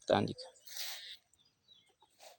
Tandika.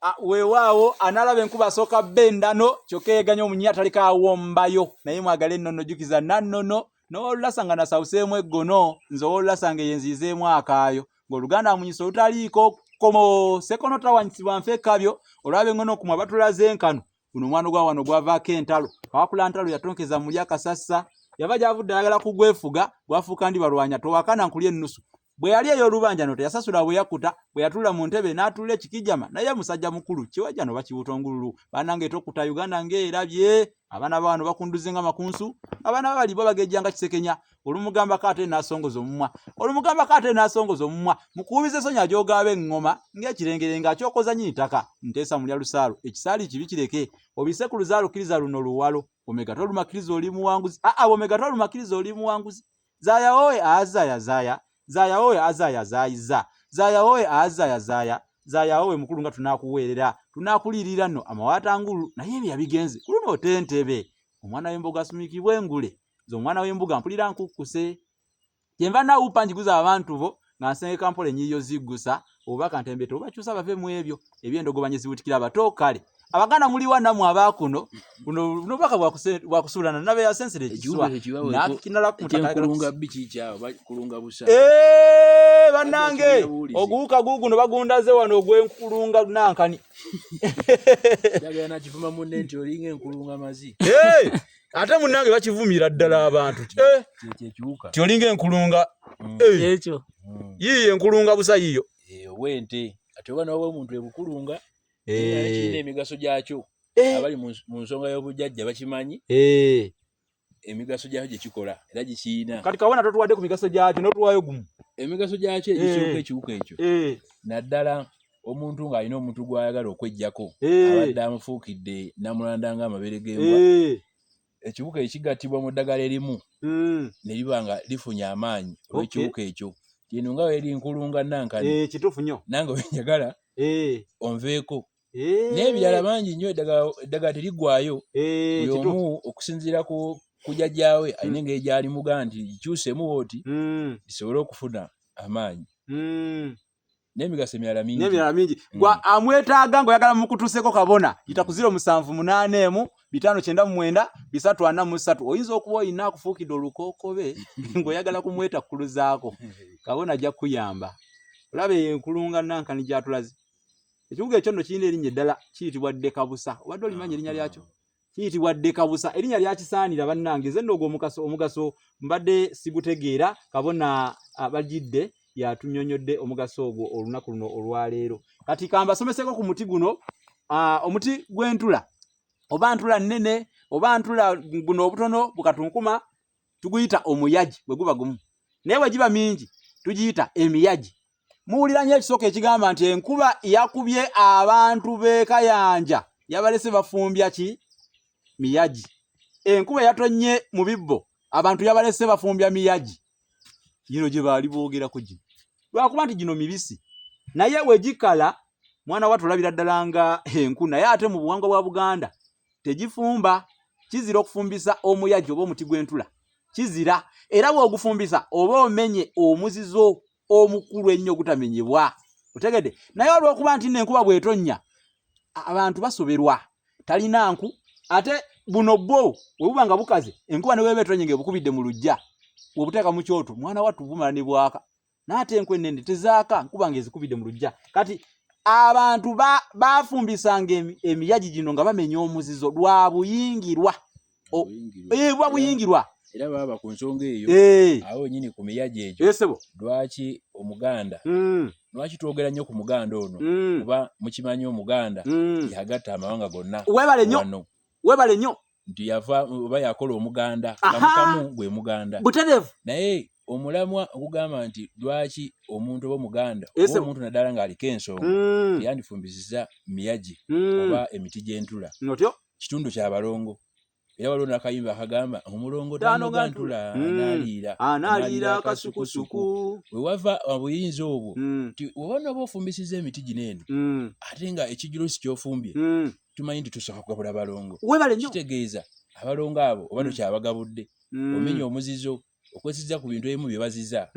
Ah, weewaawo anaalaba enkuba asooka bendano kyokka eyeganya omunyi ataleka awombayo naye mwagale ennono jukiza nannono n'olulasa nga nasawuseemu eggono nze owolulasa nga eyenziizeemu akaayo ng'oluganda amunyisa olutaliiko kkomo sekono tawanyisibwa nfa ekkabyo olwaba engono kumwe batulaze enkano Guno omwana gwa wano gwavaako entalo. Kawakula ntalo yatonkeza muli akasassa. Yava gy'avudde ayagala kugwefuga, gwafuuka ndi balwanya towakana nkulya ennusu. Bwe yali ey'olubanja no teyasasula bwe yakkuta, bwe yatuula mu ntebe n'atuula ekikijama naye musajja mukulu kiwajjano oba kibuutongululu. Bannange tokkuta Uganda ng'erabye. Abaana ba wano bakunduze nga makunsu, abaana ba bali bo bagejja nga kisekenya. Olumugambako ate n'asongoza omumwa, olumugambako ate n'asongoza omumwa. Mukuubiza ensonyi ajooga ab'eŋŋoma ng'ekirengerenge akyokoza nnyini ttaka. Nteesa mulya lusaalo, ekisaali kibi kireke. Obisse ku luzaalo kkiriza luno luwalo. Omega toluma kkiriza oli muwanguzi. Aa omega toluma kkiriza oli muwanguzi. Zaaya oe azaya zaya, zaaya oe azaya zayiza, zaaya oe azaya zaya, zaaya oe mukulu nga tunaakuweerera, tunaakuliirira nno amawaatangulu naye ebyo yabigenze ku luno otentebe. Omwana w'embogo asumikibwa engule. Nze omwana w'embuga mpulira nkukkuse. Kyenva nawupa njiguza abantu bo nga nsengeka mpola enyiiyo ziggusa obubaka ntembete obakyusa bave mu ebyo eby'endogobanye zibutikira abato kale abaganda muliwa namwe abakuno buno obubaka bwakusuulana nabe yasensera ekiswa nakinala kumutakulunga biki kyawo bakulunga busa eh banange oguwuka guguno bagundaze wano ogwenkulunga nankani njagala nakivuma munne nti olinga enkulunga mazi ate munange bakivumira ddala abantu eh! ti olinga enkulunga mm. eh! ekyo mm. yiiyo enkulunga busa yiiyo eh, owente ate oba noba omuntu ebukulunga kirina emigaso gyakyo abali mu nsonga y'obujjajja bakimanyi emigaso gyakyo gye kikola era gikiyina kati kabona totuwadde ku migaso gyakyo notuwayo gumu emigaso gyakyo egisooka ekiwuka ekyo naddala omuntu ng'alina omuntu gw'ayagala okweggyako eh. abadde amufuukidde namulanda ng'amabere g'embwa eh. ekiwuka ekigattibwa mu ddagala erimu hmm. ne liba nga lifunye amaanyi olw'ekiwuka ekyo kino nga weri nkulunga nankani eh, kituufu nnyo nange wenjagala onveeko n'ebirala bangi nnyo eddagala teriggwayo buli omu okusinziira ku kujajjaawe alina hmm. engeri gy'alimuga nti kyuseemu wooti hmm. lisobole okufuna amaanyi n'emigaso emirala mingi n'emirala mingi mm. gwa amwetaaga ng'oyagala mukutuuseko kabona yita ku 0781 599 343 oyinza okuba olina akufuukidde olukookobe ng'oyagala kumwetakkuluzaako kabona ajja kukuyamba olaba eyo enkulunga nankani gyatulaze ekibuga ekyo nno kirina erinnya eddala kiyitibwa ddekabusa obadde olimanya erinnya lyakyo kiyitibwa ddekabusa erinnya lyakisaanira bannange nze nno ogwo omugaso omugaso mbadde sigutegeera kabona abajidde yatunyonyodde omugaso ogwo olunaku luno olwaleero kati kambasomeseko ku muti guno omuti gw'entula oba ntula nnene oba ntula guno obutono bukatunkuma tuguyita omuyaji bwe guba gumu naye bwe giba mingi tugiyita emiyaji muwulira nnyo ekisooka ekigamba nti enkuba yakubye abantu b'e Kayanja yabalese bafumbya ki miyagi enkuba yatonnye mu bibbo abantu yabalese bafumbya miyagi gino gye baali boogerako gino lwakuba nti gino mibisi naye wegikala mwana wa tulabira ddala nga enku naye ate mu buwangwa bwa Buganda tegifumba kizira okufumbisa omuyaji oba omuti gw'entula kizira era bw'ogufumbisa oba omenye omuzizo omukulu ennyo ogutamenyebwa otegedde naye olw'okuba nti nno enkuba bw'etonnya abantu basoberwa talina nku ate buno bwo bwe buba nga bukaze enkuba ne bweba etonye ng'ebukubidde mu luggya bw'obuteeka mu kyoto mwana wattu bumala ne bwaka n'ate enku ennene tezaaka nkuba ng'ezikubidde mu luggya kati abantu bafumbisanga emiyagi gino nga bamenya omuzizo lwa buyingirwa eh, buba buyingirwa era baaba ku nsonga eyo eh. awo wenyini ku miyaji egyo eh, lwaki omuganda hmm. lwaki twogera nnyo ku muganda ono hmm. kuba mukimanyi omuganda hmm. yagatta amawanga gonna webale nnyo webale nnyo nti yava oba yakola omuganda kamukamu gwe muganda buterevu naye omulamwa ogugamba nti lwaki omuntu oba omuganda oba omuntu naddala ng'aliko ensonga mm. teyandifumbisiza miyagi mm. oba emiti gy'entula kitundu kya balongo era waliwo nakayimba akagamba omulongo tanoga ntula mm. analiira analiira akasukusuku wewava obuyinza obwo nti oba noba ofumbisiza emiti gino eno ate nga ekijjulo si kyofumbye tumanyi nti tusooka kugabula balongo webale nnyo kitegeeza abalongo abo oba mm. tokyabagabudde mm. omenya omuzizo Okwesiza ku bintu ebimu bye baziza.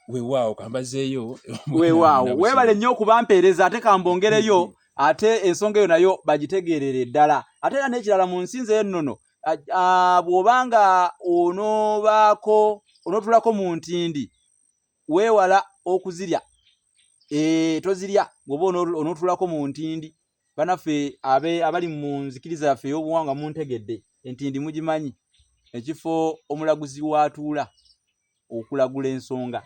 Weewaawo kambazeeyo. Weewaawo weebale nnyo okubampeereza ate kambongereyo ate ensonga eyo nayo bagitegeerere ddala. Ate era n'ekirala mu nsinza ennono bw'oba nga onoobaako onootulako mu ntindi weewala okuzirya e, tozirya bw'oba onootulako mu ntindi. Banaffe abali mu nzikiriza yaffe ey'obuwangwa muntegedde, entindi mugimanyi, ekifo omulaguzi w'atuula okulagula ensonga.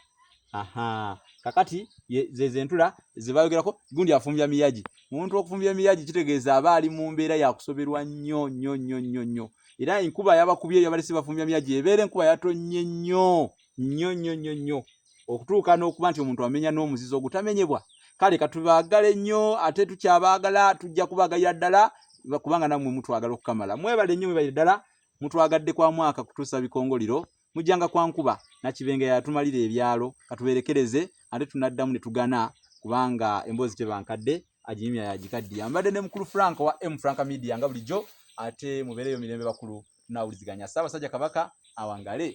Aha, kakati ze zentula ze bayogerako. Gundi afumbya miyagi. Omuntu okufumbya emiyagi kitegeeza aba ali mu mbeera ya kusoberwa nnyo nnyo nnyo nnyo nnyo. Era enkuba yabakubye yabalese bafumbya miyagi, ebeera enkuba yatonnye nnyo nnyo nnyo nnyo nnyo okutuuka n'okuba nti omuntu amenya n'omuzizo ogutamenyebwa. Kale katubaagale nnyo ate tukyabaagala, tujja kubaagalira ddala kubanga nammwe mutwagala okukamala. Mwebale nnyo, mwebale ddala, mutwagadde kwa mwaka kutuusa bikongoliro mujjanga kwa nkuba Nakibenge yatumalira ebyalo. Katuberekereze ate tunaddamu ne tugana kubanga emboozi teba nkadde aginyumya yagikaddiya. Mbadde ne mukulu Frank wa M Frank Media nga bulijjo, ate mubeereyo mirembe bakulu, tunawuliziganya. Ssaabasajja Kabaka awangale.